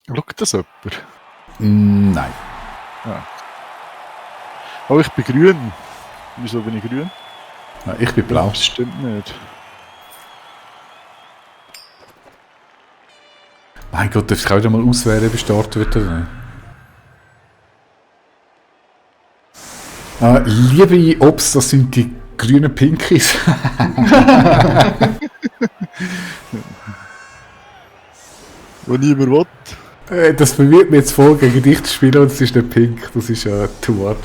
Schaut das jemand? Nein. Ja. Aber ich bin grün. Wieso bin ich grün? Nein, ich bin blau. Das stimmt nicht. Mein Gott, darf ich auch wieder mal auswählen, ob ich starten wird oder nicht? Liebe Obst, das sind die grünen Pinkies. Wo niemand will. Das verwirrt mich jetzt voll, gegen dich zu spielen und es ist nicht pink. Das ist ja too much.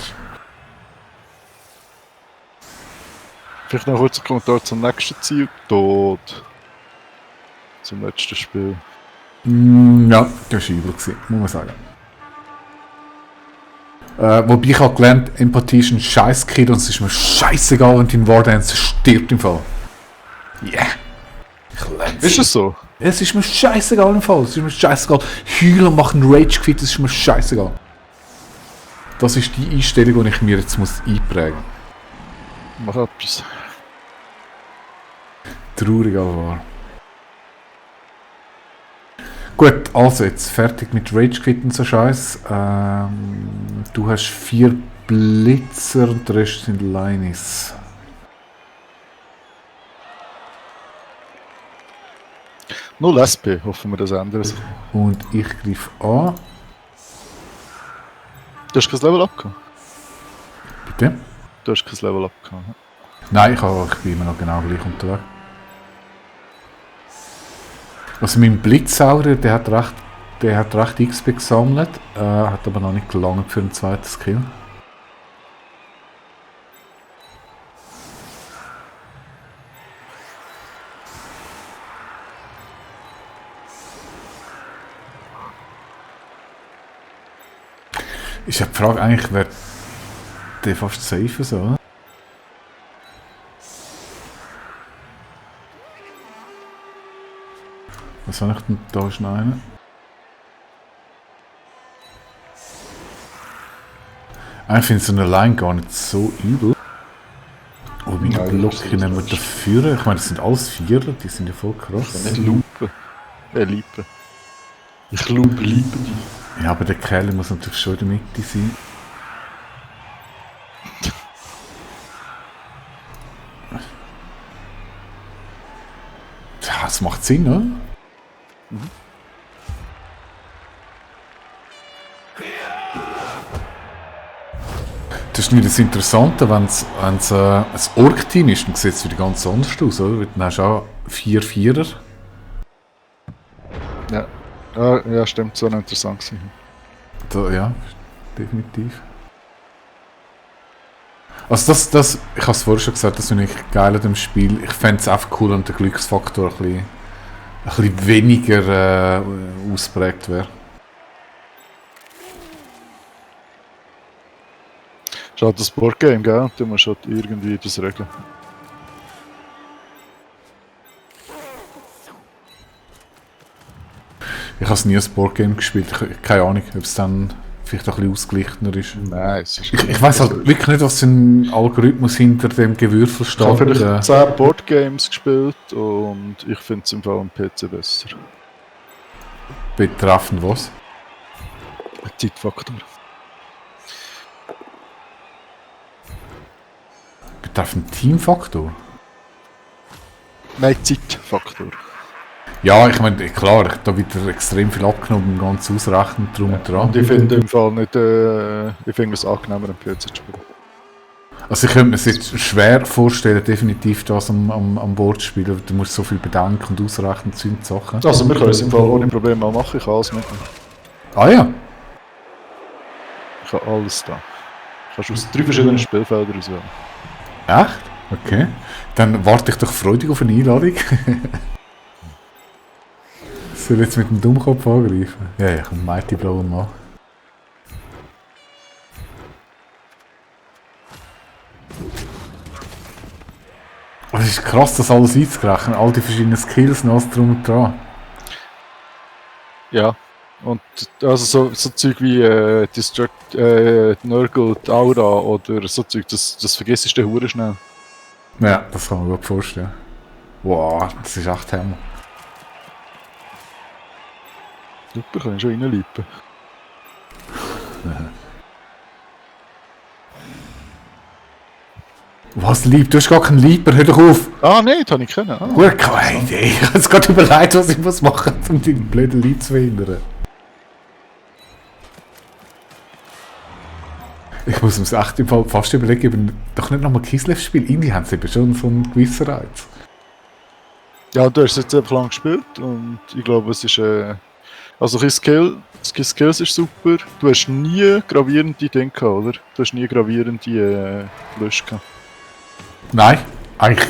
Vielleicht noch kurz ein Kommentar zum nächsten Ziel. Tod. Zum letzten Spiel. Ja, das war übel, muss man sagen. Wobei ich habe gelernt, Empathie ist ein Scheiß-Kid und es ist mir scheißegal, wenn dein Wardance stirbt im Fall. Yeah! Ich lerne Ist es so? Es ist mir scheißegal im Fall. Es ist mir scheißegal. Heulen und machen Rage-Quit, das ist mir scheißegal. Das ist die Einstellung, die ich mir jetzt muss einprägen Mach etwas. Traurig aber wahr. Gut, also jetzt fertig mit Rage-Quit und so Scheiß. Du hast 4 Blitzer und der Rest sind Linis. Null SP, hoffen wir das ändert. Und ich greife an. Du hast kein Level up gehabt? Bitte? Du hast kein Level up gehabt. Nein, ich bin immer noch genau gleich unterwegs. Also mein Blitzauer, der hat recht XP gesammelt, hat aber noch nicht gelangt für einen zweiten Skill. Ist ja die Frage eigentlich, wer der fast safe so, oder? Was habe ich denn da schon einen? Eigentlich finde ich so eine Line gar nicht so übel. Oh, meine Blocke nehmen wir dafür. Ich meine, das sind alles Vierer, die sind ja voll krass. Nicht Lupe. Liebe. Ich liebe die. Ja, aber der Kerl muss natürlich schon in der Mitte sein. Ja, das macht Sinn, oder? Mhm. Das ist nicht das Interessante, wenn es ein Ork-Team ist, dann sieht es wieder ganz anders aus, oder? Dann hast du auch 4 Vierer. Ja. Ja, stimmt, so interessant gewesen. Ja, definitiv. Also das ich habe es vorher schon gesagt, das finde ich geil an dem Spiel. Ich fände es einfach cool, wenn der Glücksfaktor ein bisschen weniger ausprägt wäre. Das ist halt das Boardgame, gell? Du musst halt irgendwie das regeln. Ich habe nie ein Boardgame gespielt. Keine Ahnung, ob es dann vielleicht ein bisschen ausgeglichener ist. Nein, es ist ich weiß halt wirklich nicht, was für ein Algorithmus hinter dem Gewürfel steht. Ich habe vielleicht 10 Boardgames gespielt und ich finde es im Fall am PC besser. Betreffend was? Zeitfaktor. Betreffend Teamfaktor? Nein, Zeitfaktor. Ja, ich meine, klar, da wird extrem viel abgenommen, ganz ausrechnen, drum und dran. Und ich finde im Fall nicht, ich finde es angenehmer, am PC zu spielen. Also ich könnte mir es jetzt schwer vorstellen, definitiv das am Board zu spielen. Du musst so viel bedenken und ausrechnen, sind Sachen. Also wir können es im Fall ohne Probleme mal machen, ich kann alles mitnehmen. Ah ja? Ich habe alles da. Du kannst aus 3 verschiedenen Spielfeldern auswählen. Echt? Okay. Dann warte ich doch freudig auf eine Einladung. Soll ich jetzt mit dem Dummkopf angreifen? Ja, ich komme Mighty Blow machen. Es ist krass, das alles einzurechnen. All die verschiedenen Skills und alles drum und dran. Ja. Und also so Zeug wie Destruct, Nurgle, Aura oder so Zeug, das vergisst du hure schnell. Ja, das kann man gut vorstellen. Wow, das ist echt Hammer. Super, kann ich schon reinlippen. Was lieb? Du hast gar keinen Lieber, hör doch auf! Ah, nein, das habe ich können. Ah. Gut, keine Idee. Ich habe jetzt gerade überlegt, was ich muss machen muss, um deinen blöden Lied zu verhindern. Ich muss mir das echt im Fall fast überlegen, ob ich doch nicht nochmal Kislev spiele. Irgendwie haben sie eben schon so einen gewissen Reiz. Ja, du hast es jetzt einfach lang gespielt und ich glaube, es ist. Also, Skills ist super. Du hast nie gravierende Dinge gehabt, oder? Du hast nie gravierende Verluste gehabt. Nein, eigentlich.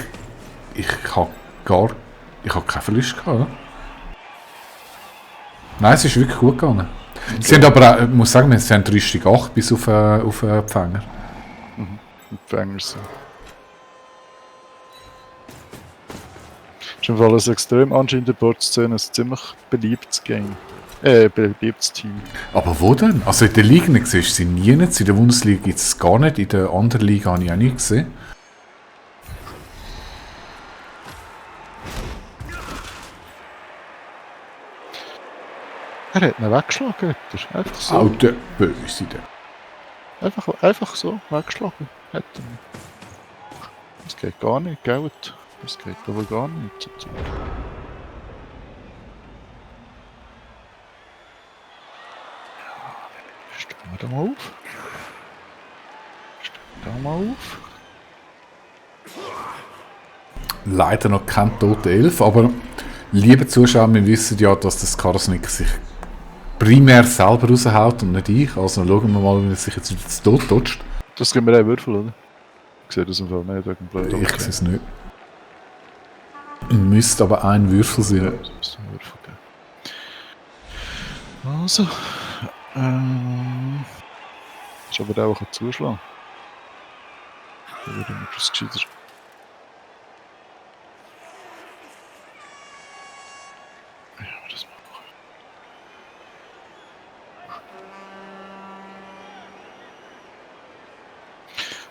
Ich habe keinen Verlust gehabt, oder? Nein, es ist wirklich gut gegangen. Okay. Sie haben aber auch, ich muss sagen, sie haben Rüstung 8 bis auf Empfänger. Empfänger sind. Ist im Fall ein extrem anscheinend in der Board-Szene ein ziemlich beliebtes Game. Beliebtes Team. Aber wo denn? Also in der Liga nicht siehst du sie nie nicht. In der Bundesliga gibt es gar nicht. In der anderen Liga habe ich auch nicht gesehen. Er hat ihn weggeschlagen, er. Einfach so. Oh, der Böse, der. Einfach so weggeschlagen. Hat er. Das geht gar nicht, gell? Das geht aber gar nicht. So. Stellen wir da mal auf. Stellen wir da mal auf. Leider noch kein toter Elf, aber liebe Zuschauer, wir wissen ja, dass das Karasnik sich primär selber raushaut und nicht ich. Also schauen wir mal, wie er sich jetzt wieder zu Tod toucht. Das geben wir einen Würfel, oder? Ich sehe das im Fall nicht wegen blöd. Ich sehe es nicht. Müsste aber ein Würfel sein. Ja, das müsste ein Würfel geben. Also. Ist aber der auch zuschlagen. Da würde ich das gescheiter. Ja, das machen.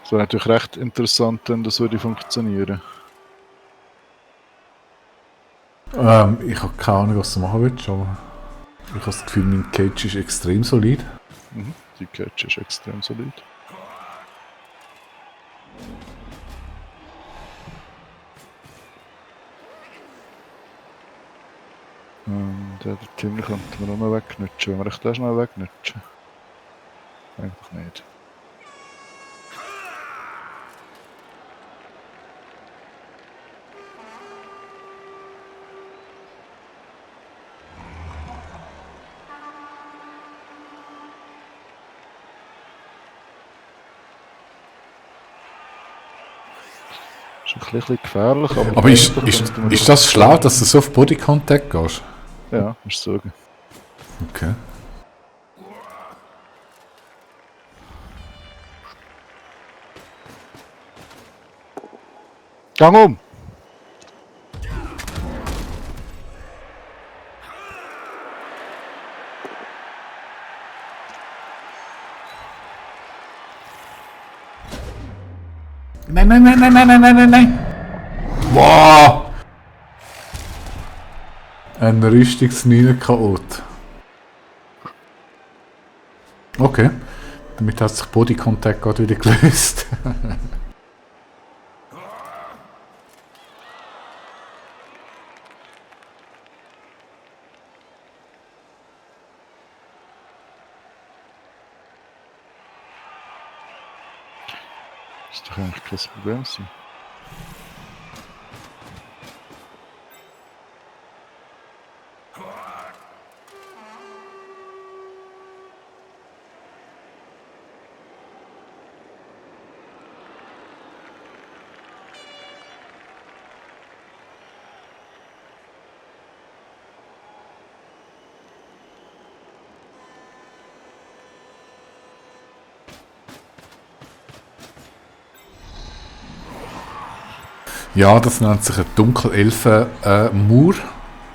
Das wäre natürlich recht interessant, wenn das würde funktionieren. Ich habe keine Ahnung, was du machen willst, aber ich habe das Gefühl, mein Cage ist extrem solid. Die Catch ist extrem solid. Der Timmy könnte man auch noch wegnutschen. Wenn wir den schnell wegnutschen? Eigentlich nicht. Ist ein bisschen gefährlich, Aber ist das schlau, dass du so auf Body Contact gehst? Ja, musst du sagen. Okay. Gang um! Nein, nein, nein, nein, nein, nein, nein, nein, nein! Wow! Ein Rüstungsminen-Chaot. Okay. Damit hat sich Body Contact gerade wieder gelöst. Das ist doch eigentlich kein Problem sein. Ja, das nennt sich ein Dunkelelfen-Mur.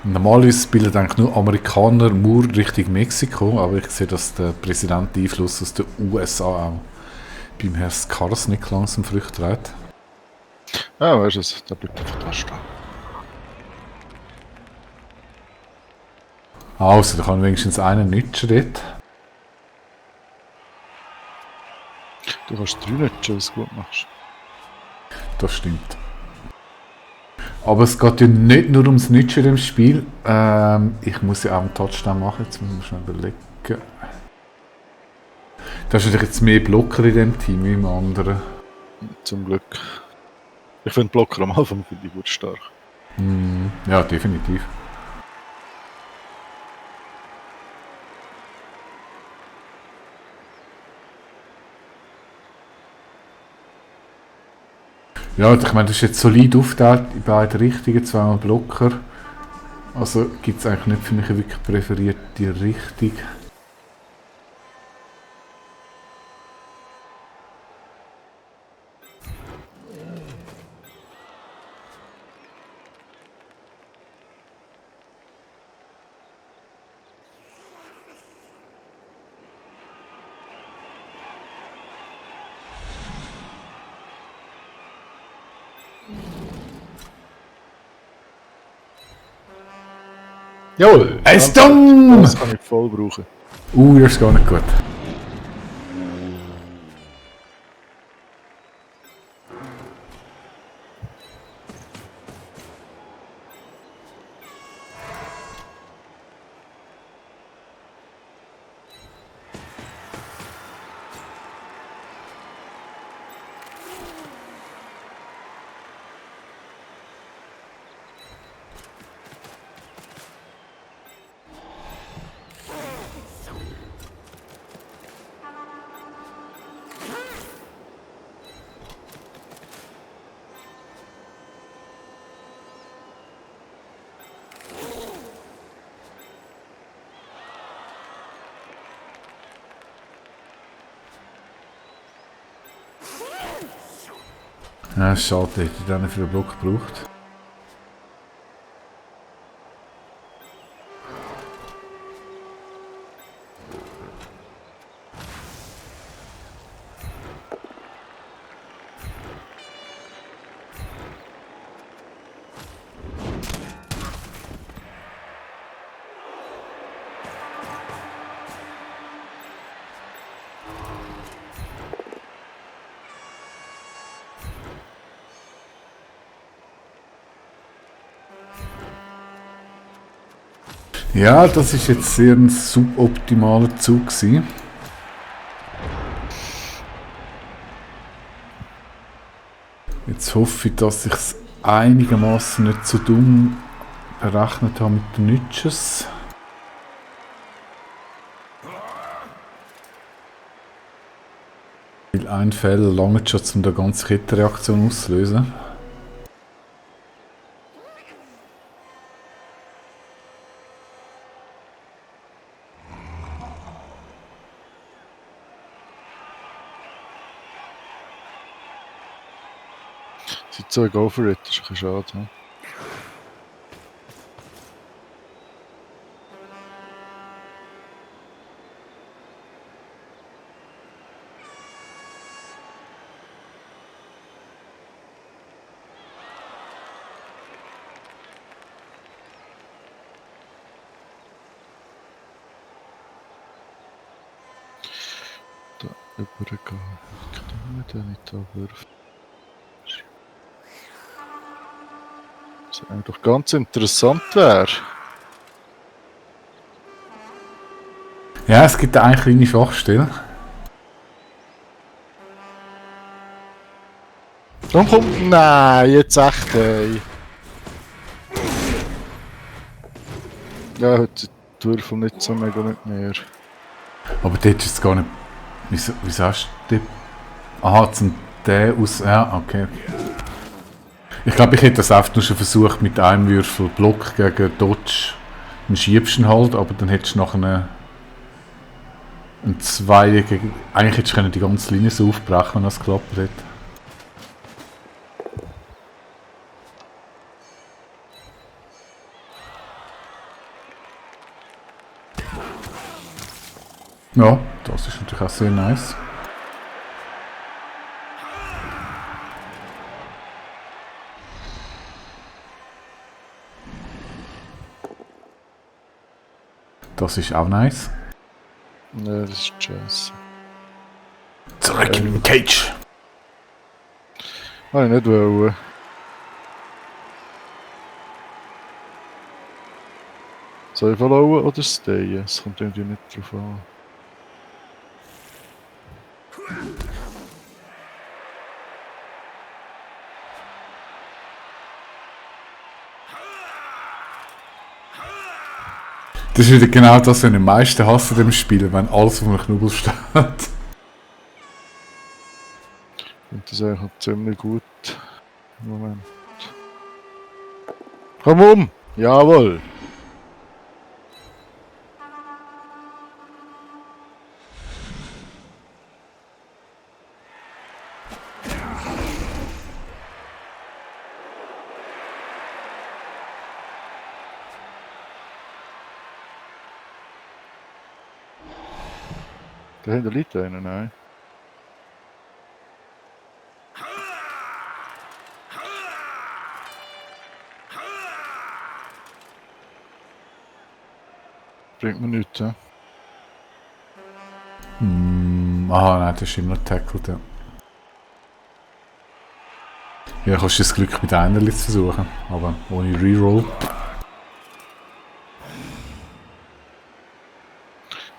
Normalerweise bilden eigentlich nur Amerikaner Mur Richtung Mexiko, aber ich sehe, dass der Präsident Einfluss aus den USA auch beim Herrn Skarsnik langsam Früchte trägt. Ja, weißt du, da bleibt einfach da stehen. Also, da kann wenigstens einer nützen dort. Du kannst 3 nicht, wenn du es gut machst. Das stimmt. Aber es geht ja nicht nur ums Nützen in dem Spiel. Ich muss ja auch einen Touchdown machen, jetzt muss ich schnell überlegen. Da ist natürlich jetzt mehr Blocker in dem Team wie im anderen. Zum Glück. Ich finde Blocker am Anfang finde ich gut stark. Ja, definitiv. Ja, ich meine, das ist jetzt solid aufgeteilt in beide Richtungen, zweimal Blocker. Also gibt es eigentlich nicht für mich eine wirklich präferierte Richtung. Jawohl! Es dumm! Das kann ich voll brauchen. Das ist gar nicht gut. Ja, schade, hätte ich dann für den Block gebraucht. Ja, das ist jetzt sehr ein suboptimaler Zug gewesen. Jetzt hoffe ich, dass ich es einigermaßen nicht so dumm berechnet habe mit den Nütches. Weil ein Fehler lange schon, um eine ganze Kettenreaktion auszulösen. Sie so go for it, das ist ein bisschen schade. Hm? Da übergehen. Ich kann nicht da wirfen. Was eigentlich doch ganz interessant wäre. Ja, es gibt eine kleine Schwachstelle. Dann kommt. Nein, jetzt echt, ey. Ja, heute die Würfel nicht so mega nicht mehr. Aber dort ist es gar nicht. Wieso hast du dort? Aha, zum den aus. Ja, okay. Ich glaube, ich hätte das einfach nur schon versucht mit einem Würfel Block gegen Dodge. Dann schiebst du ihn halt, aber dann hättest du nachher einen Zweier gegen. Eigentlich hättest du die ganze Linie so aufbrechen, wenn das geklappt hätte. Ja, das ist natürlich auch sehr nice. Das ist auch nice. Ne, das ist scheiße. Zurück in den Cage. Habe ich nicht wollen. Soll ich followen oder stayen? Es kommt irgendwie nicht drauf an. Das ist wieder genau das, was ich am meisten hasse in dem Spiel, wenn alles auf einem Knubbel steht. Ich finde das eigentlich noch ziemlich gut. Moment. Komm um! Jawohl! Dahinter liegt einer, nein. Bringt mir nichts, hä? Ah nein, das ist immer noch tackled, ja. Ja, kannst du das Glück mit einer zu versuchen, aber ohne Reroll.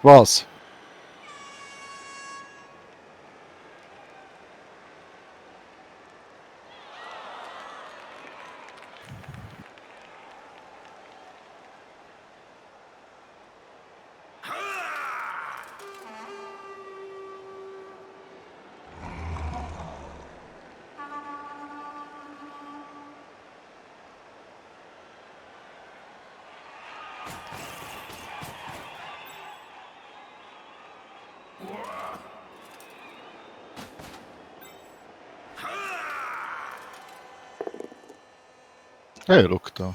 Was? Hey, schau da.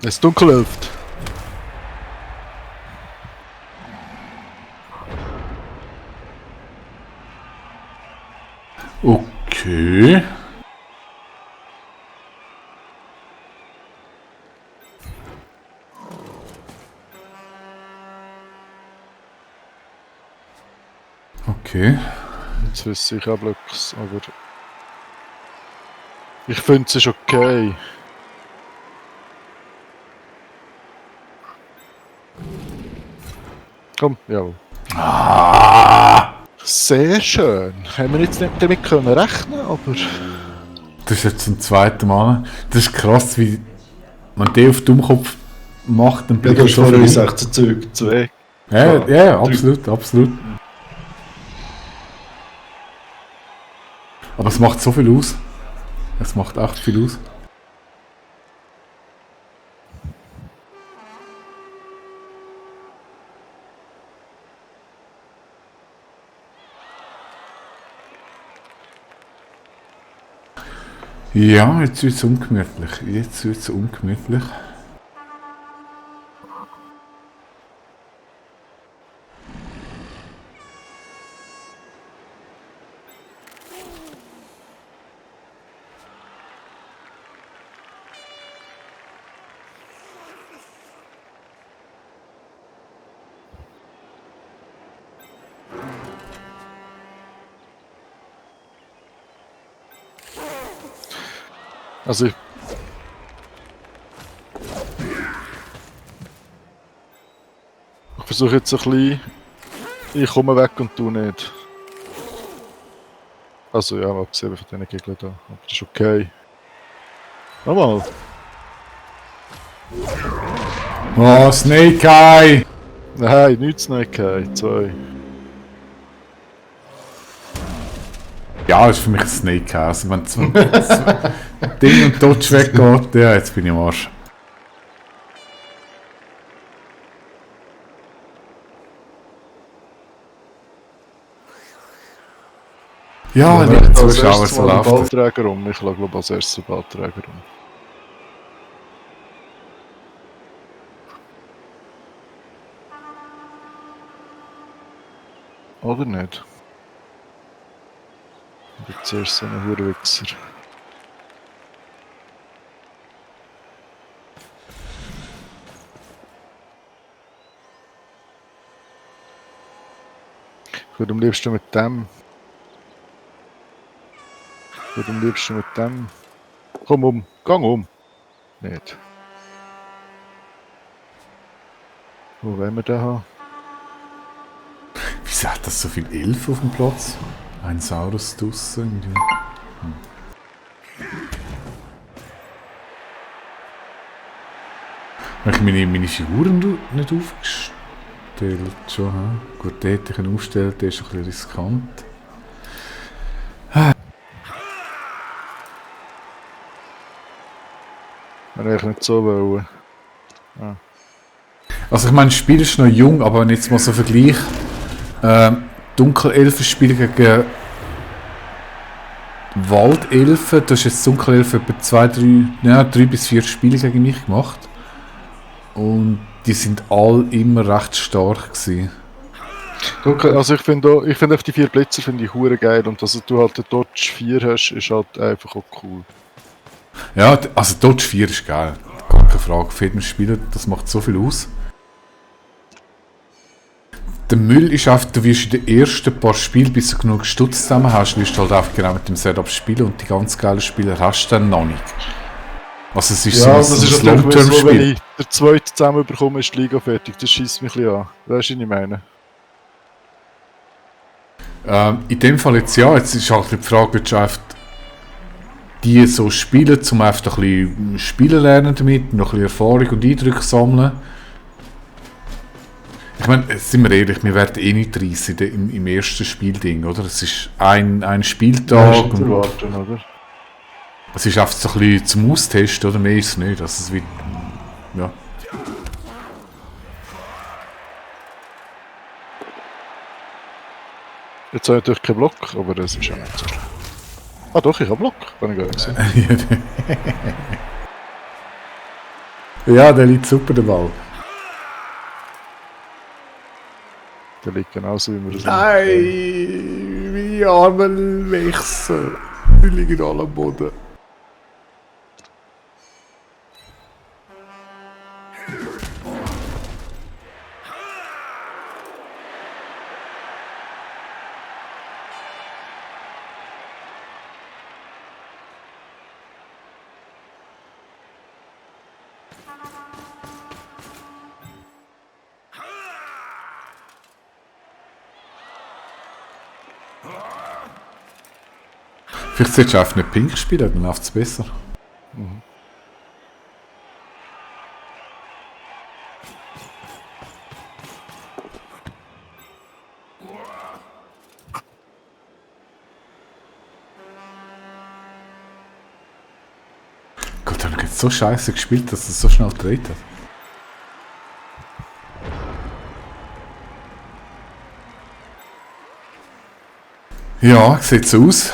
Es ist dunkel läuft. Okay. Okay. Jetzt wüsste ich auch Blöcks, aber... Ich finde es ist okay. Komm, jawohl. Ah! Sehr schön. Haben wir jetzt nicht damit können rechnen, aber... Das ist jetzt zum zweiten Mal. Das ist krass, wie man den auf Dummkopf macht und Ja, du hast so vorhin viel. 16 Züge, 2. Ja, ja, absolut, absolut. Aber es macht so viel aus. Es macht echt viel aus. Ja, jetzt wird es ungemütlich. Jetzt wird es ungemütlich. Also ich... Ich versuche jetzt ein bisschen... Ich komme weg und du nicht. Also ja, abgesehen von diesen Gegnern da. Aber das ist okay. Nochmal. Oh, Snake Eye! Nein, nichts Snake Eye. 2. Ja, das ist für mich ein Snake Eye. Also wenn Ding und Dodge weggeht, ja, jetzt bin ich am Arsch. Ja, Wer liebe als Zuschauer, erstes so mal den läuft das. Ballträger um. Ich glaube als erstes den Ballträger um. Oder nicht? Jetzt zuerst so ein Hurwichser. Ich würde am liebsten mit dem. Ich würde am liebsten mit dem. Komm um. Gang um. Nicht. Wo wollen wir den haben? Wieso hat das so viel Elf auf dem Platz? Ein Saurus draussen. Habe ich meine Figuren nicht aufgestellt? Schon, hm? Gut, den hätte ich ihn aufstellen, der ist ein bisschen riskant. Wenn ich nicht so wollen. Also ich meine, das Spiel ist noch jung, aber wenn ich jetzt mal so vergleiche, Dunkelelfen spielen gegen Waldelfen, du hast jetzt Dunkelelfen etwa 3 bis 4 Spiele gegen mich gemacht. Und die sind alle immer recht stark gewesen. Okay, also ich finde einfach die 4 Blitzer finde ich hure geil und dass du halt den Dodge 4 hast, ist halt einfach auch cool. Ja, also Dodge 4 ist geil. Gar keine Frage. Für jeden Spieler, das macht so viel aus. Der Müll ist einfach, du wirst in den ersten paar Spielen, bis du genug Stutz zusammen hast, wirst du halt einfach genau mit dem Setup spielen und die ganz geilen Spieler hast du dann noch nicht. Also es ist Ja, so das ist ein natürlich so, wenn Long-Term-Spiel. ich der zweite zusammen bekomme, ist die Liga fertig. Das schießt mich ein bisschen an. Weißt du, was ich meine? In dem Fall jetzt ja, jetzt ist halt die Frage, willst du einfach die so spielen, um einfach ein bisschen spielen lernen damit, noch ein bisschen Erfahrung und Eindrücke sammeln. Ich meine, sind wir ehrlich, wir werden eh nicht reissen im ersten Spielding, oder? Es ist ein Spieltag. Zu erwarten, oder? Es ist einfach so ein bisschen zum Austesten, oder? Mehr ist es nicht. Also es wird, ja. Jetzt habe ich natürlich keinen Block, aber das ist ja nicht so schlimm. Ah doch, ich habe Block. Kann ich gar nicht sehen. Ja, der liegt super, der Ball. Der liegt genauso, wie wir das Nein, meine armen Wechsel. Die liegen alle am Boden. Vielleicht solltest du einfach nicht Pink spielen, dann läuft es besser. Mhm. Gott, habe ich jetzt so scheiße gespielt, dass es so schnell gedreht hat. Ja, sieht so aus.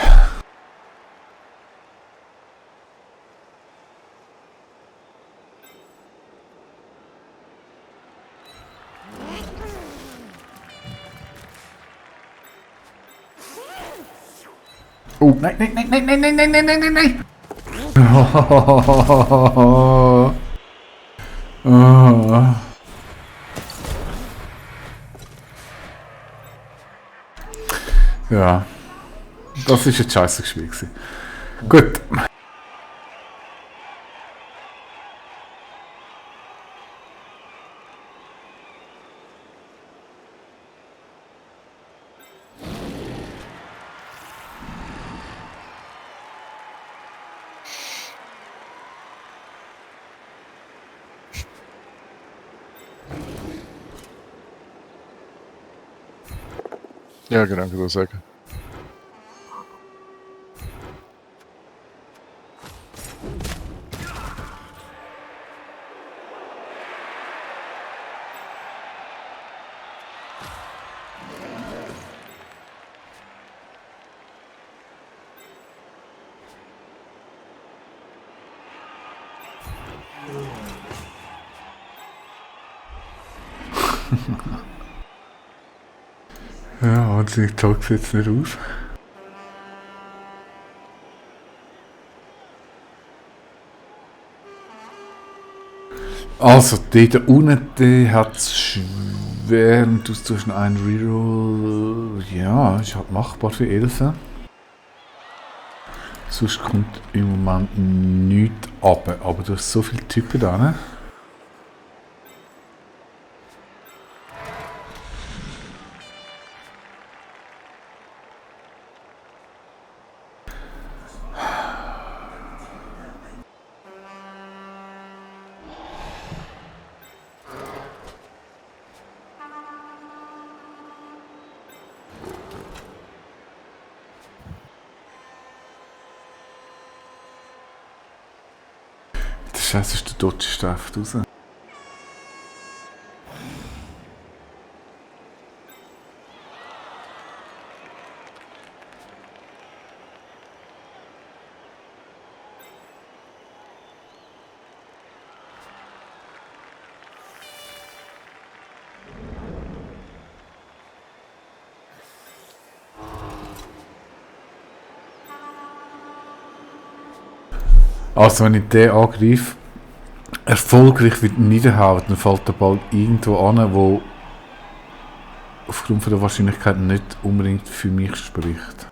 Oh, nein, nein, nein, nein, nein, nein, nein, nein, nein, nein, nein. Oh. Ja, das ist ein scheiße Spiel gewesen. Gut. Ja, genau, kann ich sagen. Ja, wahnsinnig toll sieht es nicht aus. Also, dort unten hat es schwer und du tust noch einen Reroll. Ja, ist halt machbar für Elfen. Sonst kommt im Moment nichts runter. Aber du hast so viele Typen da, ne? Der Scheiße ist der Dodge einfach raus. Also wenn ich den angreife, erfolgreich wird niederhauen, dann fällt der Ball irgendwo an, wo aufgrund von der Wahrscheinlichkeit nicht unbedingt für mich spricht.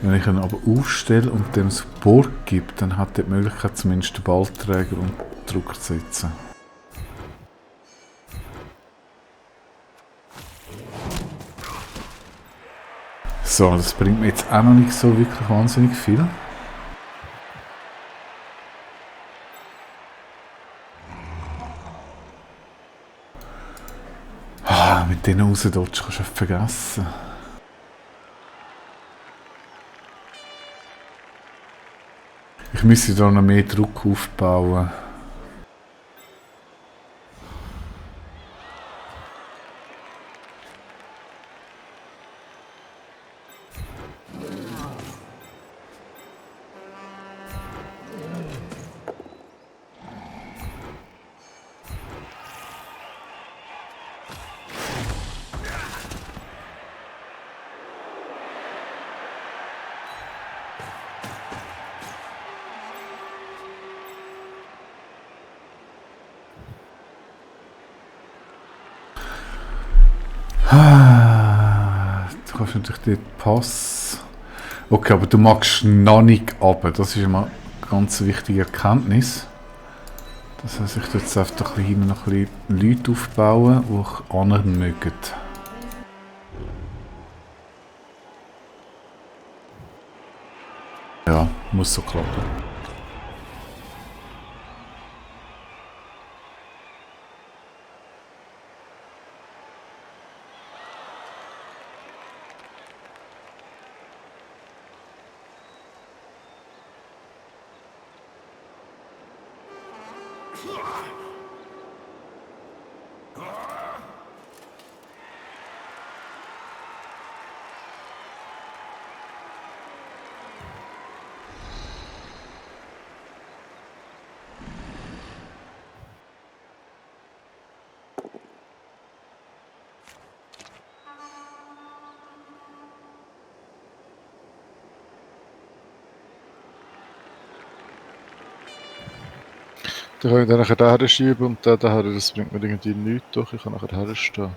Wenn ich ihn aber aufstelle und dem Support gebe, dann hat er die Möglichkeit, zumindest den Ballträger unter Druck zu setzen. So, das bringt mir jetzt auch noch nicht so wirklich wahnsinnig viel. Mit denen rausdodgen kannst du vergessen. Ich müsste da noch mehr Druck aufbauen. Du kannst natürlich den Pass. Okay, aber du magst noch nicht runter. Das ist immer eine ganz wichtige Erkenntnis. Das heißt, ich tue jetzt einfach hinten noch ein bisschen Leute aufbauen, die ich anderen mögen. Ja, muss so klappen. Dann kann ich dann nachher daher schieben und der daher, das bringt mir irgendwie nichts, doch ich kann nachher herstehen.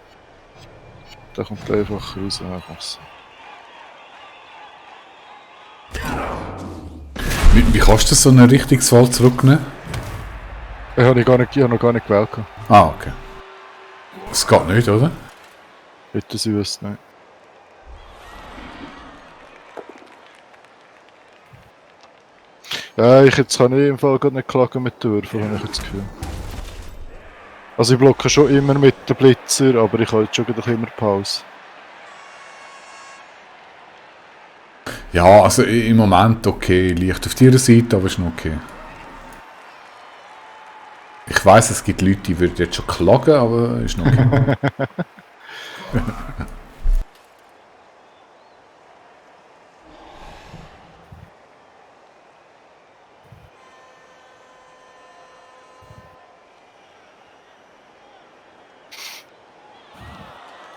Der kommt einfach raus, einfach so. Wie kannst du so eine Richtungswahl zurücknehmen? Ich habe noch gar nicht gewählt. Ah, okay. Das geht nicht, oder? Bitte sie wüsste nicht. Ja, jetzt kann ich im Fall gar nicht klagen mit Würfeln, habe ich jetzt das Gefühl. Also ich blocke schon immer mit dem Blitzer, aber ich habe jetzt schon wieder immer Pause. Ja, also im Moment okay. Leicht auf deiner Seite, aber ist noch okay. Ich weiss, es gibt Leute, die würden jetzt schon klagen, aber ist noch okay.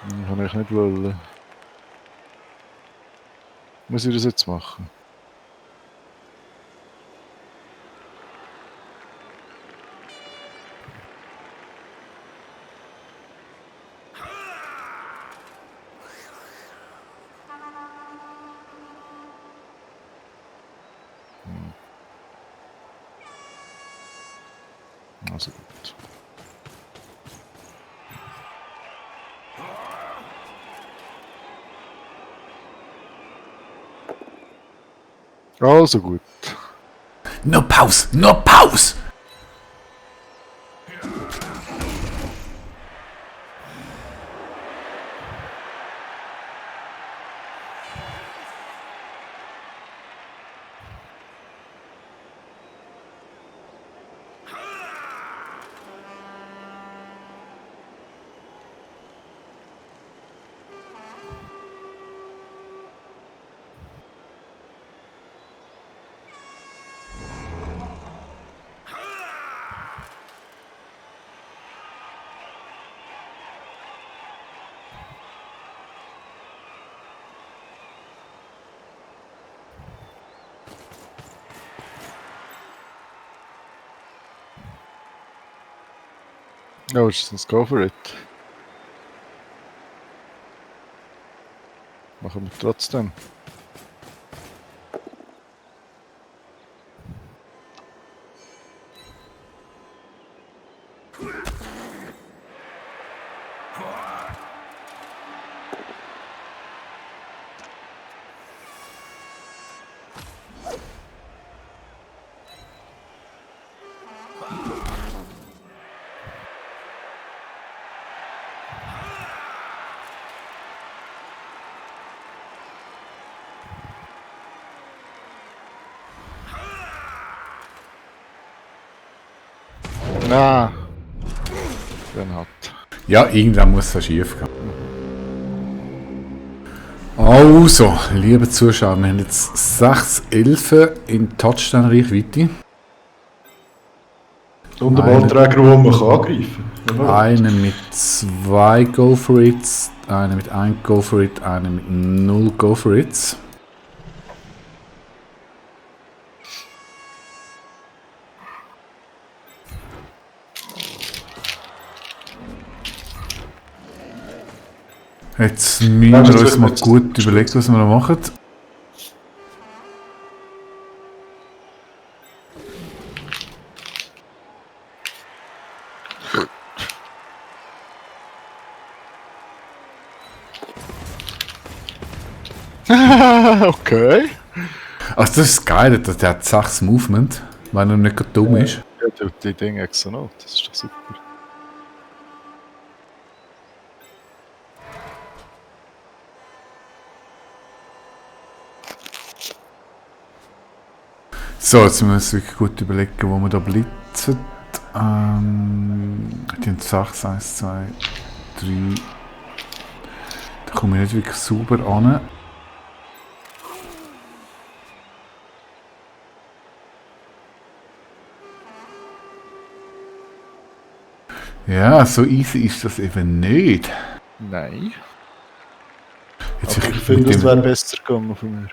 Kann ich nicht wollen. Muss ich das jetzt machen? Also gut. Also gut. No Pause! No Pause! No, just go for it. Machen wir trotzdem. Na, den hat. Ja, irgendwann muss es schief gehen. Also, liebe Zuschauer, wir haben jetzt 6 Elfen in Touchdown-Reichweite. Und der Ballträger, den man angreifen kann. Einen mit 2 Go-For-Its, einen mit 1 Go-For-It, einen mit 0 Go-For-Its. Jetzt müssen wir uns mal gut überlegen, was wir noch machen. Okay. Also das ist geil, der hat 6 Movement, wenn er nicht gerade dumm ist. Ja, die Dinge extra noch. Das ist doch super. So, jetzt müssen wir uns wirklich gut überlegen, wo wir da blitzen. Die haben 6, 1, 2, 3. Da komme ich nicht wirklich sauber an. Ja, so easy ist das eben nicht. Nein. Jetzt Aber ich finde, es wäre besser gegangen von mir.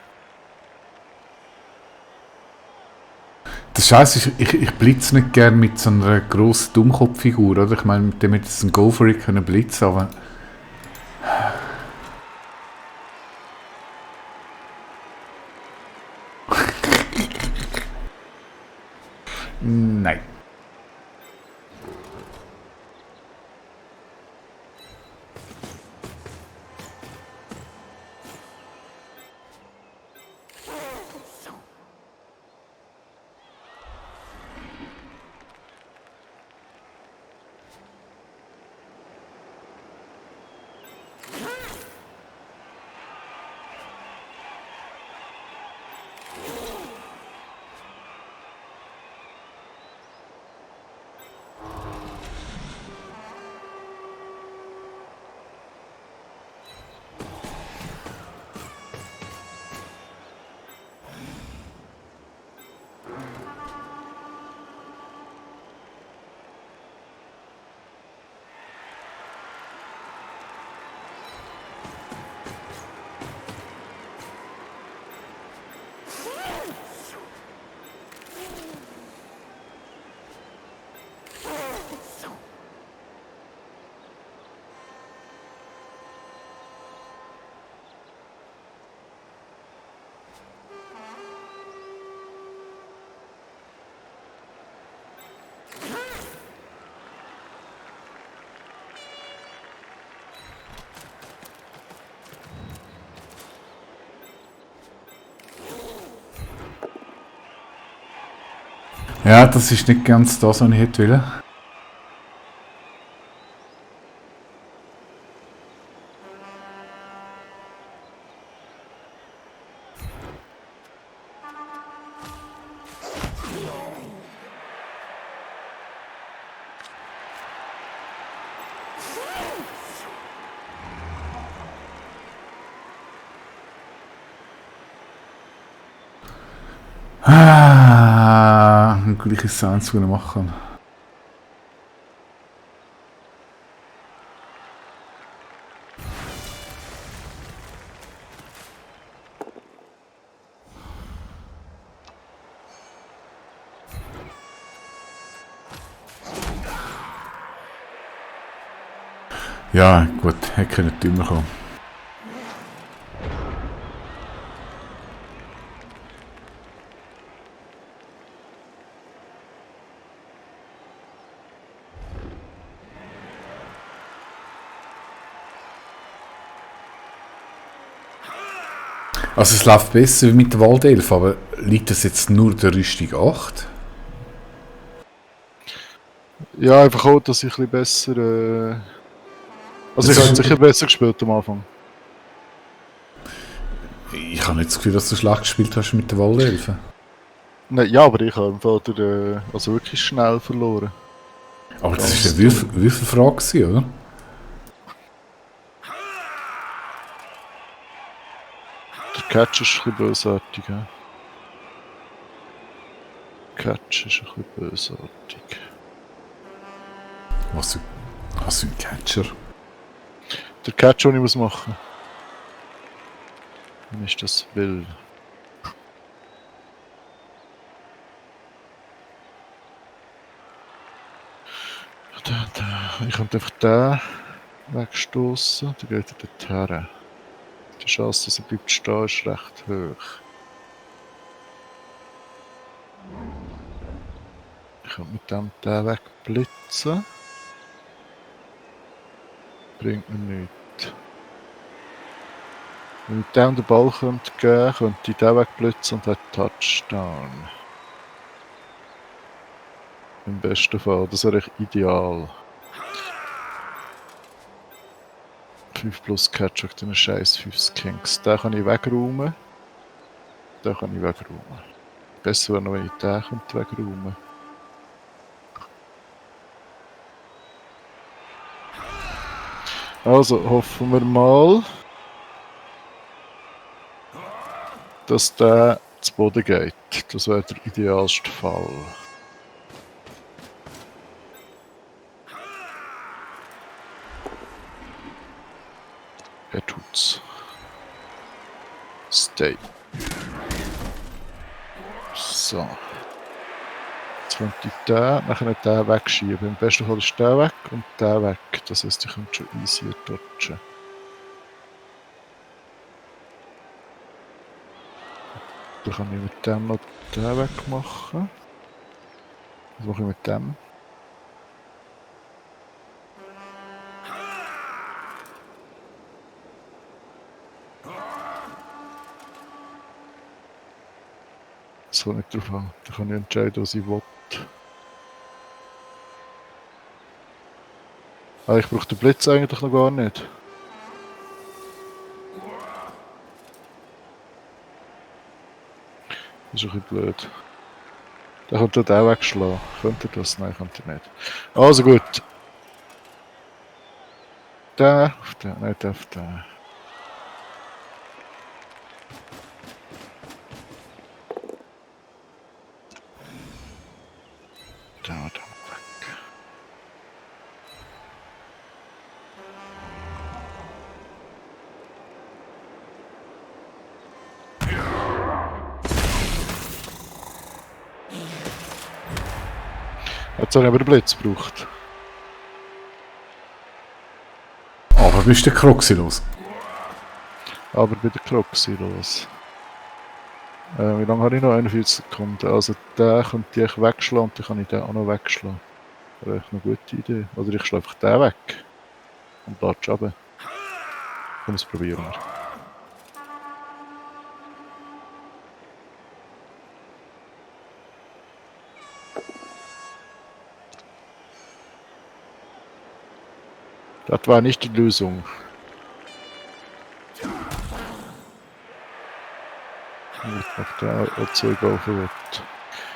Das Scheiße ist, ich blitze nicht gerne mit so einer grossen Dummkopffigur, oder? Ich meine, mit dem hätte es ein Go for it können blitzen, aber... Nein. Ja, das ist nicht ganz das, was ich hätte wollen. Ein gleiches Sound zu machen. Ja, gut, hätte nicht dümmer kommen. Also es läuft besser wie mit der Waldelf, aber liegt das jetzt nur der Rüstung 8? Ja, einfach auch, dass ich ein bisschen besser. Also, Das ich habe ist- sicher besser gespielt am Anfang. Ich habe nicht das Gefühl, dass du schlecht gespielt hast mit der Waldelf. Nein, ja, aber ich habe im Fall also wirklich schnell verloren. Aber das Ganz war eine Würfelfrage, gewesen, oder? Der Catch ist ein bisschen bösartig. Ja. Catch ist ein bisschen bösartig. Was für ein Catcher? Der Catch, den ich muss machen. Wenn ich das will. Ich könnte einfach den wegstoßen, dann geht er dorthin. Die Chance, dass er bleibt stehen, ist recht hoch. Ich könnte mit dem den wegblitzen. Bringt mir nichts. Wenn ich dem den Ball geben könnte ich den wegblitzen und hat Touchdown. Im besten Fall, das wäre echt ideal. 5 plus Catch auf den scheiß 5 Skinks. Den kann ich wegräumen. Den kann ich wegräumen. Besser wäre noch, wenn ich den könnte wegräumen. Also hoffen wir mal, dass der zu Boden geht. Das wäre der idealste Fall. Er tut's. Stay. So. Jetzt könnte ich den, nachher den wegschieben. Im besten Fall ist der weg und der weg. Das heisst, ich könnte schon easy dodgen. Dann kann ich mit dem noch den wegmachen. Was mache ich mit dem? Das kommt nicht drauf an. Da kann ich entscheiden, was ich will. Ah, ich brauche den Blitz eigentlich noch gar nicht. Das ist ein bisschen blöd. Der könnte den wegschlagen. Könnte er das? Nein, könnte er nicht. Also gut. Der auf den, nein, der auf den. Der weg. Jetzt habe ich aber den Blitz gebraucht. Aber bist du der Kroxi los? Aber bei der Croxy los. Wie lange habe ich noch? 41 Sekunden. Also den könnte ich wegschlagen und dann kann ich den auch noch wegschlagen. Das wäre echt eine gute Idee. Oder ich schlage einfach den weg. Und latsche runter. Komm, das probieren wir. Das war nicht die Lösung. Auf der Zeug wird.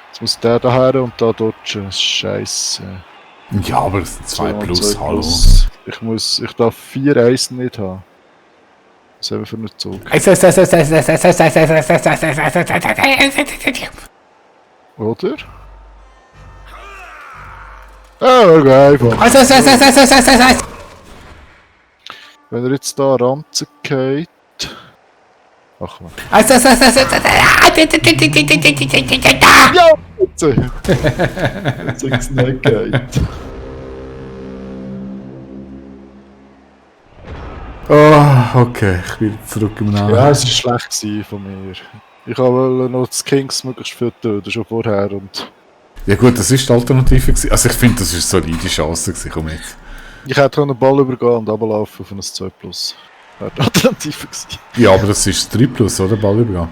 Jetzt muss der daher und da dodgen. Scheiße. Ja, aber es sind 2 plus, hallo. Ich darf 4 Eisen nicht haben. Was haben wir für einen Zug? Oder? Ah, okay, einfach. Wenn er jetzt da ranzen geht. Ach man. Ja, bitte! Jetzt ist es nicht geht. Okay, ich bin zurück im Namen. Ja, es war schlecht gewesen von mir. Ich wollte noch das Kings möglichst viel töten, schon vorher. Und Ja gut, das ist die Alternative gewesen. Also ich finde, das ist eine solide Chance gewesen, komm jetzt. ich hätte einen Ball übergehen und runterlaufen auf ein 2+. Das wäre die Alternative gewesen. Ja, aber das ist 3 plus, oder? Ballübergang.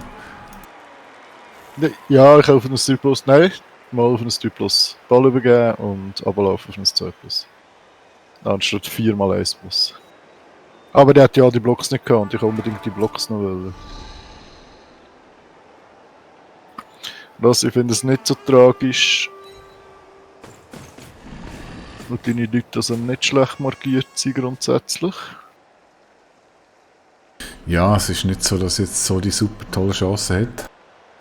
Ne, ja, ich auf ein 3+. Nein, mal auf ein 3+. Ball übergeben und runterlaufen auf ein 2+. Anstatt 4 mal 1+. Aber der hat ja die Blocks nicht gehabt und ich unbedingt die Blocks noch wollen. Was, ich finde es nicht so tragisch. Und deine Leute also nicht schlecht markiert sind grundsätzlich. Ja, es ist nicht so, dass jetzt so die super tolle Chance hat.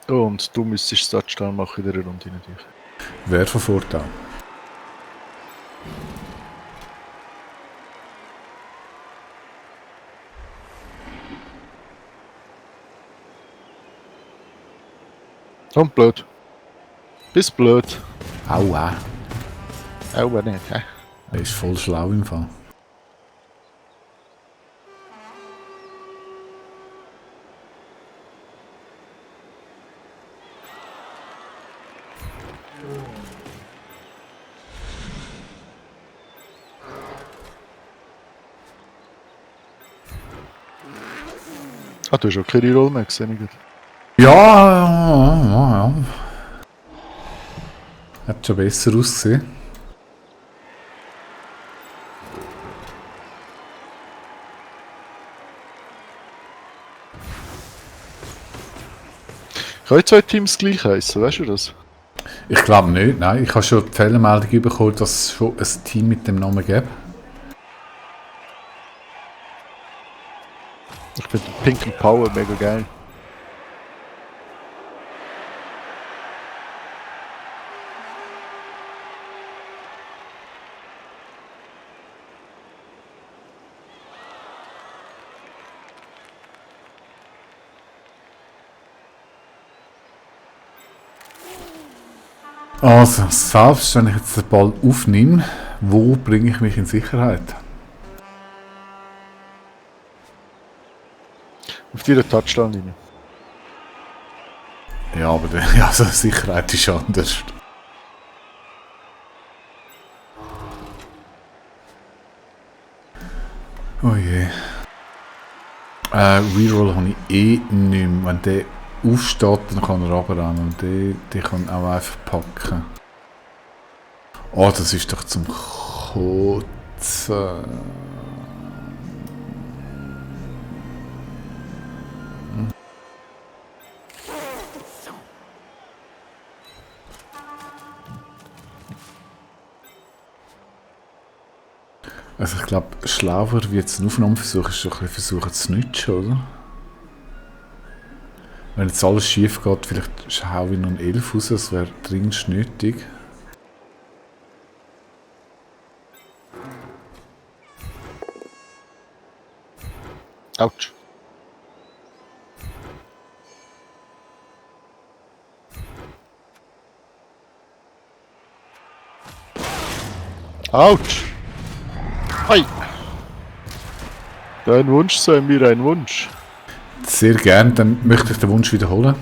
Und du müsstest Touchdown machen in dieser Runde natürlich. Wäre von Vorteil. Und blöd. Bist blöd. Aua. Auch nicht, hä? Er ist voll schlau im Fall. Ah, du hast auch keine Rolle mehr gesehen. Ja. Hat schon besser ausgesehen. Können 2 Teams gleich heißen, weißt du das? Ich glaube nicht, nein. Ich habe schon die Fehlermeldung bekommen, dass es schon ein Team mit dem Namen gibt. Ich finde Pink and Power mega geil. Also, selbst wenn ich jetzt den Ball aufnehme, wo bringe ich mich in Sicherheit? Auf deiner Touchdown-Linie. Ja, aber ja, also Sicherheit ist anders. Oh je. Reroll habe ich eh nicht mehr. Wenn der aufsteht, dann kann er runterrennen. Und der kann auch einfach packen. Oh, das ist doch zum Kotzen. Also ich glaube, schlauer wie jetzt ein Aufnahmeversuch ist doch ein bisschen versuchen zu nützen, oder? Wenn jetzt alles schief geht, vielleicht haue ich noch einen 11 raus, das wäre dringend nötig. Autsch. Autsch. Ei. Dein Wunsch sei mir ein Wunsch. Sehr gern, dann möchte ich den Wunsch wiederholen.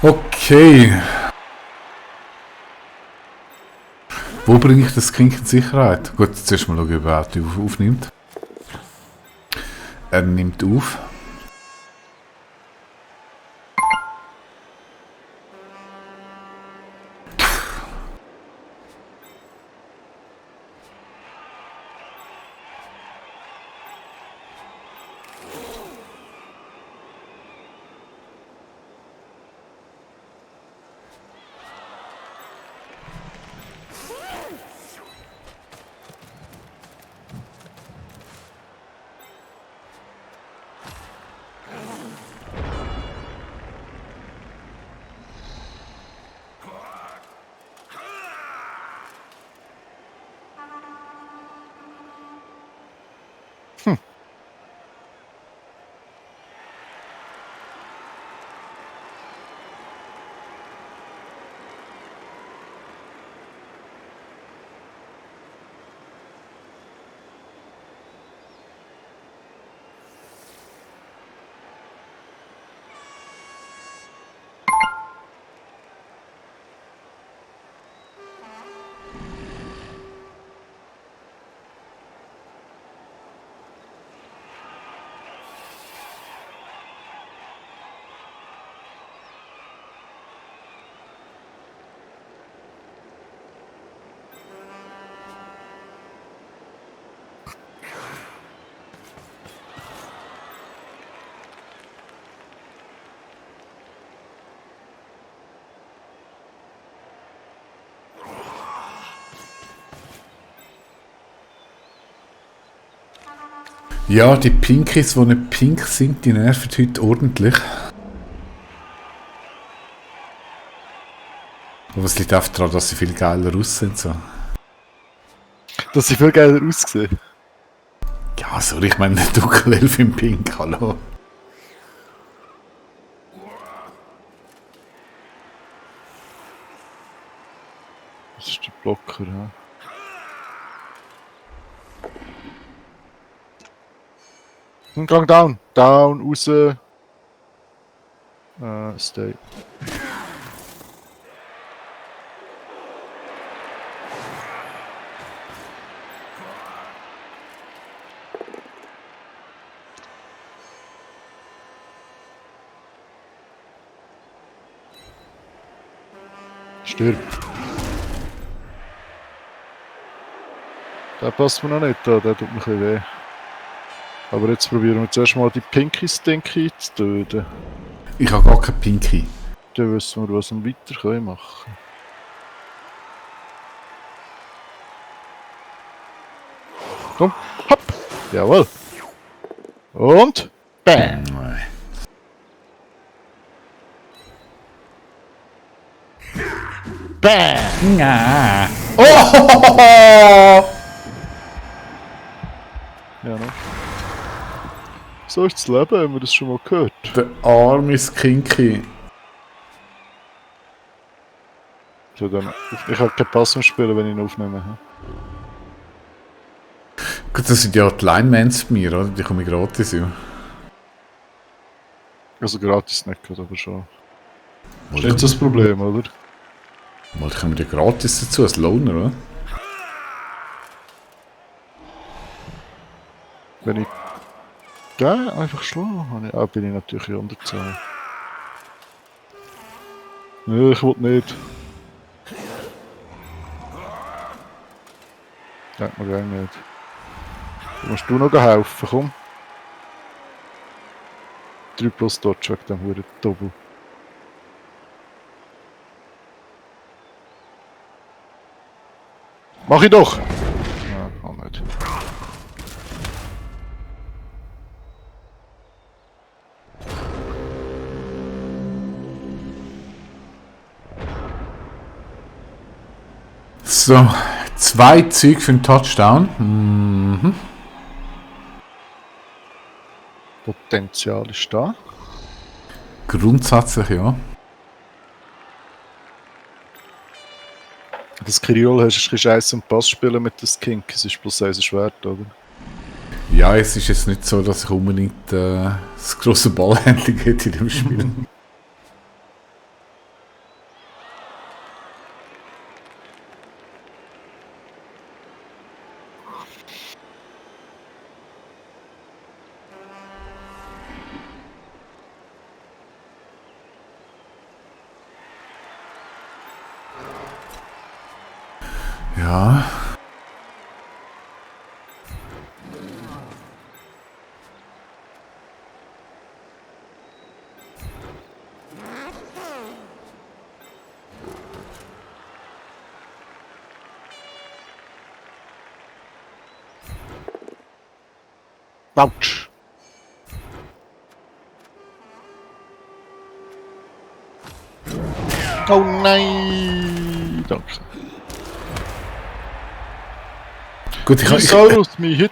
Okay. Wo bringe ich das Kind in Sicherheit? Gut, zuerst mal schauen, ob er aufnimmt. Er nimmt auf. Ja, die Pinkies, die nicht pink sind, die nerven heute ordentlich. Aber es liegt einfach daran, dass sie viel geiler aussehen. So. Dass sie viel geiler aussehen. Ja, sorry, ich meine, der Dunkelelf im Pink, hallo. Das ist der Blocker, ja. Gang down! Down, raus! Stay. Stirb! Der passt mir noch nicht an, der tut mir ein bisschen weh. Aber jetzt probieren wir zuerst mal die Pinky Stinky zu töten. Ich habe gar keine Pinky. Dann wissen wir, was wir weiter machen können. Komm, hopp! Jawohl! Und BAM! Nein. BAM! Ja. Oh! Ja, ne? So ist das Leben, haben wir das schon mal gehört. Der arme Skinky. So, dann, ich kann keinen Pass mehr spielen, wenn ich ihn aufnehme. Gut, das sind ja die Linemans bei mir, oder? Die kommen gratis, ja. Also gratis nicht, gerade, aber schon. Das ist Mal, nicht so das Problem, oder? mal kommen die gratis dazu, als Loner, oder? Wenn ich den einfach schlagen kann, bin ich natürlich in Unterzahl. Nee, ich will nicht. Denkt mir gar nicht. Du musst du noch helfen, komm. 3 plus Dodge wegen dem Huren Double. Mach ich doch! Ja, auch nicht. So, 2 Züge für den Touchdown. Mhm. Potenzial ist da. Grundsätzlich ja. Das Kiriol hast du ein bisschen Scheiße und Pass spielen mit dem Skink. Es ist plus 1 Schwert, oder? Ja, es ist jetzt nicht so, dass ich unbedingt das grosse Ballhandling hätte in dem Spiel. Ja. Autsch! Oh nein! Danke. Gut, Ich soll aus mir heute.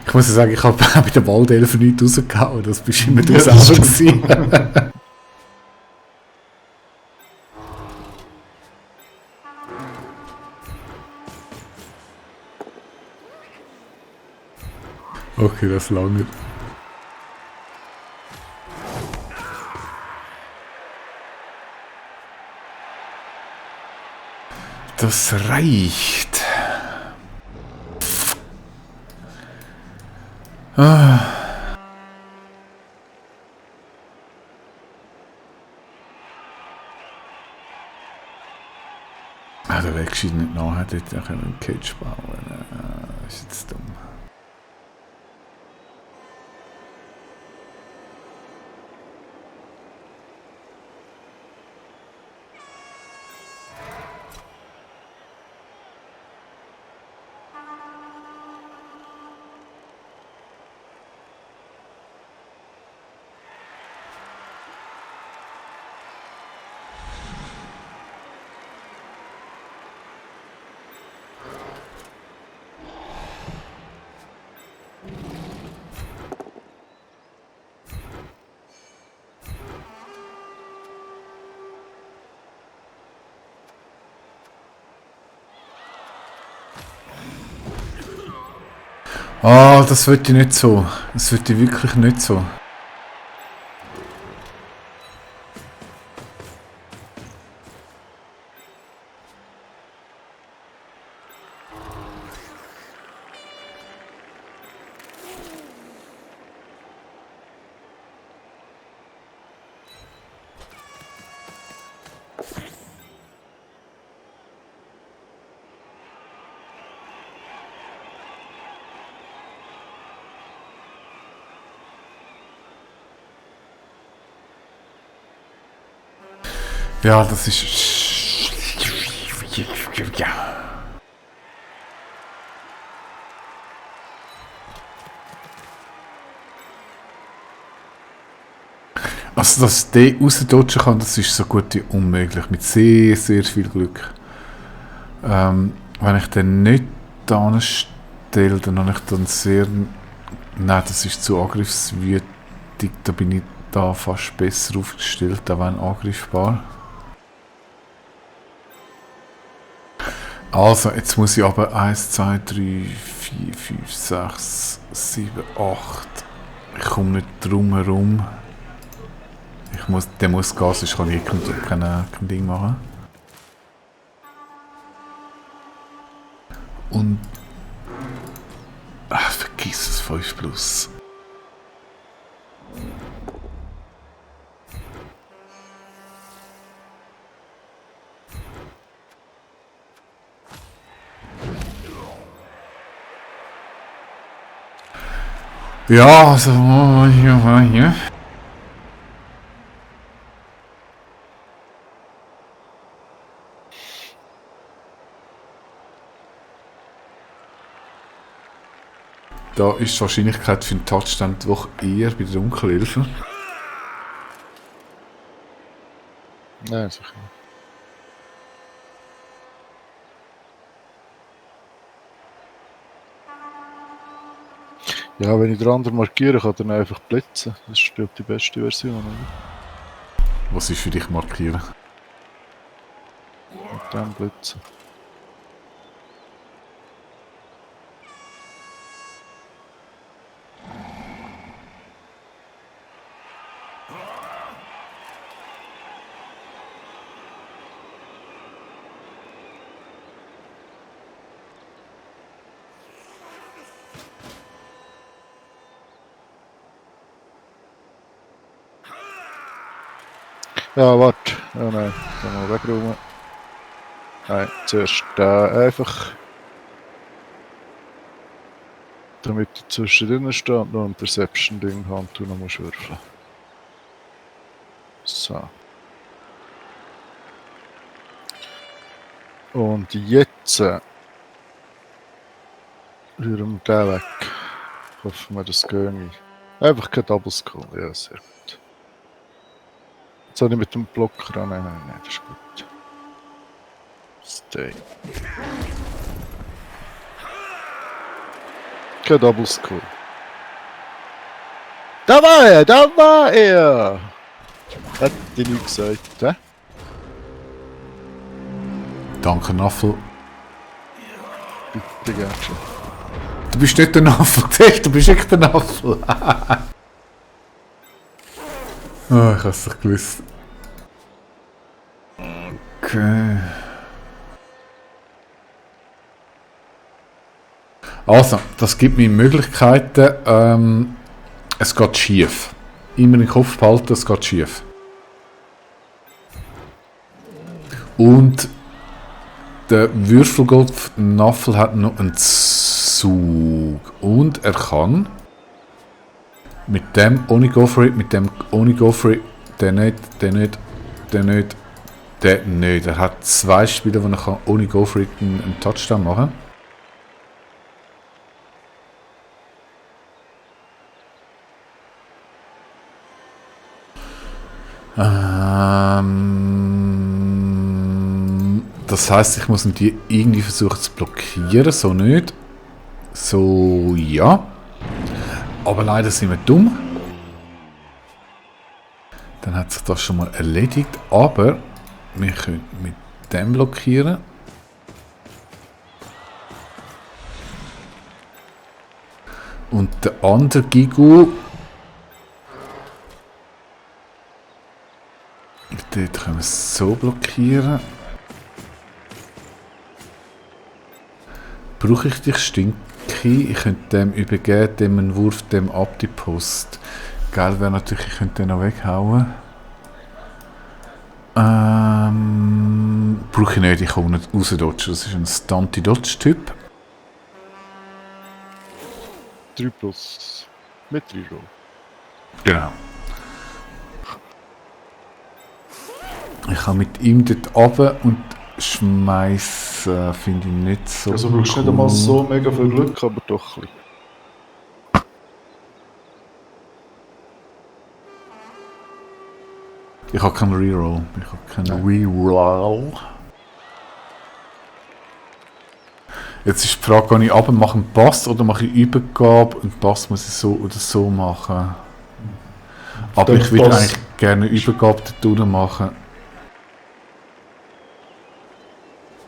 ich muss ja sagen, ich habe bei der Waldelfen nichts rausgehauen. Das bist immer du Ja, selber das gewesen. Okay, das lange. Das reicht. Ah, der Weggeschieden nicht nachher, dort einen Cage bauen. Das ist jetzt dumm. Ah, das wird ich nicht so. Das wird ich wirklich nicht so. Ja, das ist... Ja. Also, dass der rausdutschen kann, das ist so gut wie unmöglich. Mit sehr, sehr viel Glück. Wenn ich den nicht da stelle, dann habe ich dann sehr... Nein, das ist zu angriffswütig. Da bin ich da fast besser aufgestellt, da wenn angreifbar. Also, jetzt muss ich aber 1, 2, 3, 4, 5, 6, 7, 8. Ich komme nicht drum herum. Der muss gehen, sonst kann ich kein Ding machen. Und... Ach, vergiss es, 5 plus. Ja, also... Ja. Da ist die Wahrscheinlichkeit für einen Touchdown doch eher bei der Dunkelelfen. Nein, sicher nicht. Ja, wenn ich den anderen markiere, kann er einfach blitzen. Das ist glaube ich die beste Version, oder? Was ist für dich markieren? Mit dem blitzen. Ja, warte. Oh nein, kann mal wegräumen. Nein, zuerst den einfach. Damit du zwischendrin stehst und noch ein Perception-Ding haben, du noch musst würfeln. So. Und jetzt rühren wir den weg. Hoffen wir, das geht. Einfach kein Double Skull. Ja, sehr gut. Jetzt habe ich mit dem Blocker an. Nein, das ist gut. Stay. Kein Double Skull. Da war er! Hat die nicht gesagt, hä? Danke, Naffel. Bitte gern schon. Du bist nicht der Naffel, siehst du, bist echt der Naffel. Oh, ich hab's doch gewusst. Okay. Also, das gibt mir Möglichkeiten. Es geht schief. Immer im Kopf behalten, es geht schief. Und der Würfelgott Naffel hat noch einen Zug. Und er kann mit dem ohne Go for it, mit dem ohne Go for it, der nicht. Er hat 2 Spieler, wo er kann ohne Go for it einen Touchdown machen Das heisst, ich muss die irgendwie versuchen zu blockieren, so nicht. So, ja. Aber leider sind wir dumm. Dann hat sich das schon mal erledigt, aber wir können mit dem blockieren. Und der andere Gigu, dort können wir es so blockieren. Brauche ich dich, Stinky? Ich könnte dem übergeben, dem einen Wurf, dem ab die Post. Geil wäre natürlich, ich könnte den noch weghauen. Brauche ich nicht, ich kann nicht rausdodgen. Das ist ein Stunty-Dodge-Typ. 3 plus. Mit 3 Roll. Genau. Ich kann mit ihm dort runter und schmeißen, finde ich nicht so. Also brauchst du nicht einmal so mega viel Glück, aber doch ein bisschen. Ich habe keinen Reroll. Reroll. Jetzt ist die Frage, gehe ich runter, mache einen Pass oder mache ich Übergabe? Und Pass muss ich so oder so machen. Aber ich würde eigentlich gerne Übergabe dort machen.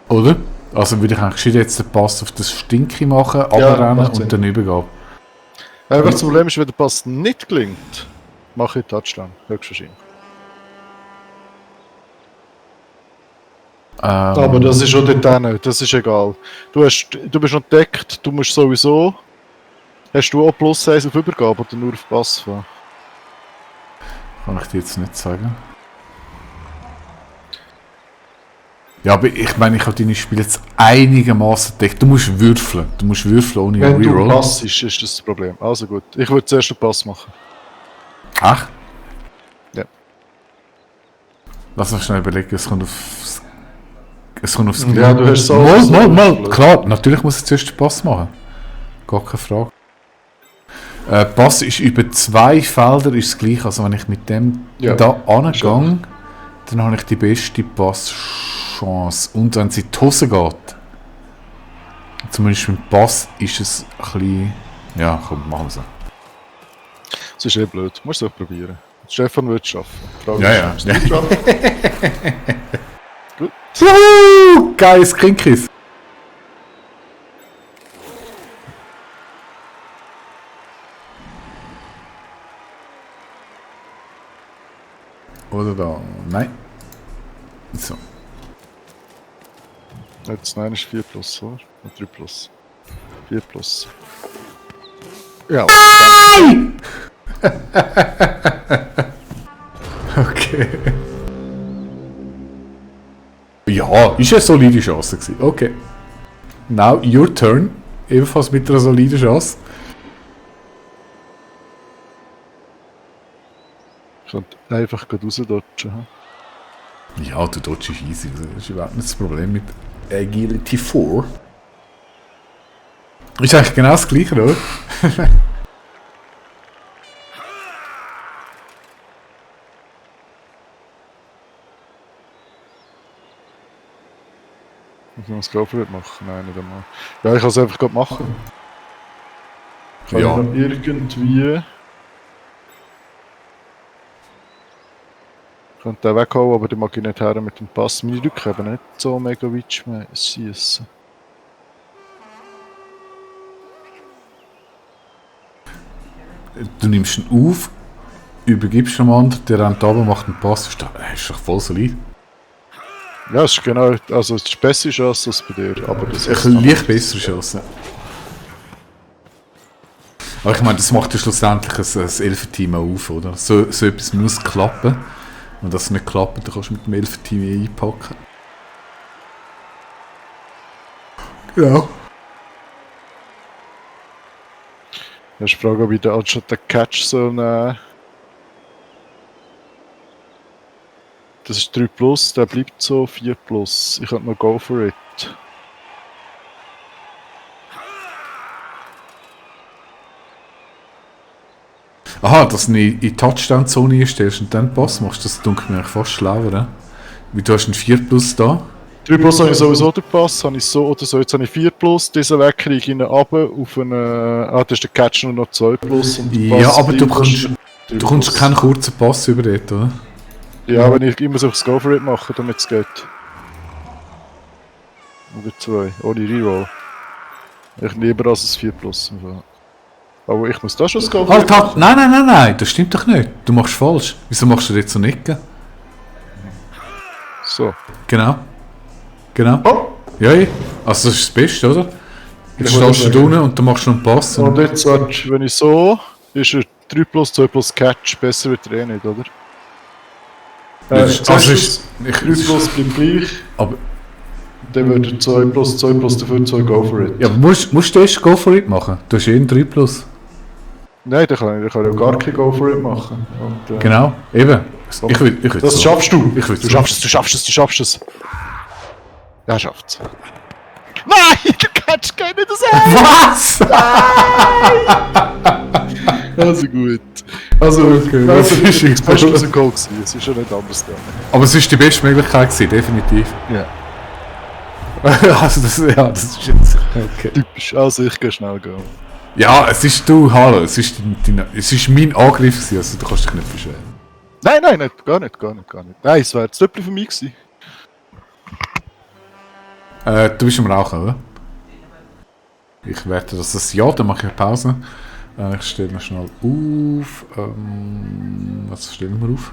Oder? Also würde ich eigentlich jetzt den Pass auf das Stinky machen, abrennen und dann Übergabe. Einfach das Problem ist, wenn der Pass nicht gelingt, mache ich Touchdown, höchstwahrscheinlich. Aber das ist schon dort nicht, das ist egal. Du bist noch gedeckt, du musst sowieso... Hast du auch plus 1 auf Übergabe oder nur auf Pass fahren? Kann ich dir jetzt nicht sagen. Ja, aber ich meine, ich habe deine Spiele jetzt einigermaßen gedeckt. Du musst würfeln ohne Wenn Reroll. du Pass ist das Problem. Also gut, ich würde zuerst den Pass machen. Ach? Ja. Lass uns schnell überlegen, es kommt aufs Ja, du hast so... Mal, klar, natürlich muss ich zuerst den Pass machen. Gar keine Frage. Pass ist über 2 Felder ist das gleiche, also wenn ich mit dem da angehe, dann habe ich die beste Passchance. Und wenn es in die Hose geht, zumindest mit dem Pass, ist es ein bisschen... Ja, komm, machen wir so. Das ist blöd, du musst es auch probieren. Stefan wird es schaffen. Ja. Gut. Geiles Krinkis! Oder da? Nein. So. Jetzt nein, ist 4 plus, oder? 3 plus. 4 plus. Ja. Okay. Ja, ist eine solide Chance gewesen. Okay. Now your turn. Ebenfalls mit einer soliden Chance. Ich könnte einfach gerade rausdodgen. Ja, du dodgest easy. Das ist überhaupt nicht das Problem mit Agility 4. Ist eigentlich genau das gleiche, oder? Muss man das Go-For-It machen? Nein, nicht einmal. Ja, ich kann es einfach gerade machen. Kann Ja. ich noch irgendwie... Ich könnte den weghauen, aber den mag ich nicht her mit dem Pass. Meine Rücken haben nicht so mega weit schiessen. Du nimmst ihn auf, übergibst dem anderen, der rennt runter, macht einen Pass. Das ist doch voll solid. Ja, es ist genau... Also es ist besser Chance als bei dir, aber das Ich leicht bessere Chance. Aber ich meine, das macht ja schlussendlich ein Elfenteam auch auf, oder? So etwas muss klappen. Wenn das nicht klappt, dann kannst du mit dem Elfenteam einpacken. Genau. Das ist die Frage, ob ich den anstatt den Catch so nehmen. Das ist 3 plus, der bleibt so 4 plus. Ich könnte noch go for it. Aha, dass du in die Touchdown-Zone einstellst und dann Pass machst, das dunkelt mir eigentlich fast schlauer, ne? Weil du hast einen 4 plus da. 3 plus habe ich sowieso den Pass, habe ich so oder so. Jetzt habe ich 4 plus, diesen weg kriege ich ihn runter auf einen... das ist der Catch nur noch 2 plus. Und der Ja, Pass aber du bleibt kommst 3 du kommst plus. keinen kurzen Pass über dort, oder? Ja, wenn ich immer so das Go for it machen, damit es geht. Oder 2, ohne Reroll. Ich lieber als ein 4 plus. Aber ich muss da schon das Go for Halt, it halt! machen. Nein, das stimmt doch nicht. Du machst falsch. Wieso machst du jetzt so nicken? So. Genau. Genau. Oh. Ja, ja. Also das ist das Beste, oder? Jetzt Ich wollte stehst du sagen. unten und dann machst du einen Pass. Und jetzt, warte, wenn ich so... Ist er 3 plus 2 plus Catch. Besser wird er eh nicht, oder? Also ist, 3 plus bleibt gleich. aber, Dann würde 2 plus dafür 2 go for it. ja, aber musst du erst Go for it machen? Du hast eh einen 3 plus. Nein, dann kann ich ja gar kein Go for it machen. Und, Genau, eben. Ich will Das so. schaffst du. Ich will Du so. schaffst es. Ja, schafft's. Nein, der Catch geht nicht das Was? Also gut. Also, okay, das ist das Beste aus echt. dem Goal gewesen. Es ist ja nicht anders gegangen. Aber es ist die beste Möglichkeit gewesen, definitiv. Ja, Also das ist jetzt... Okay. typisch. Also ich gehe schnell gehen. Ja, es ist du, hallo, es ist mein Angriff gewesen, also du kannst dich nicht beschweren. Nein, gar nicht. Nein, es wäre jetzt Töpfchen für mich gewesen. Du bist am Rauchen, oder? Ich werte das Ja, dann mache ich eine Pause. Ich stelle noch schnell auf. Was stellen wir auf?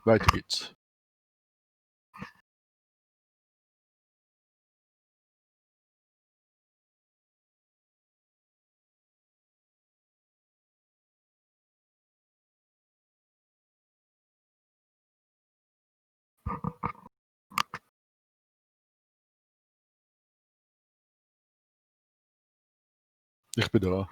Weiter geht's. Ich bin da.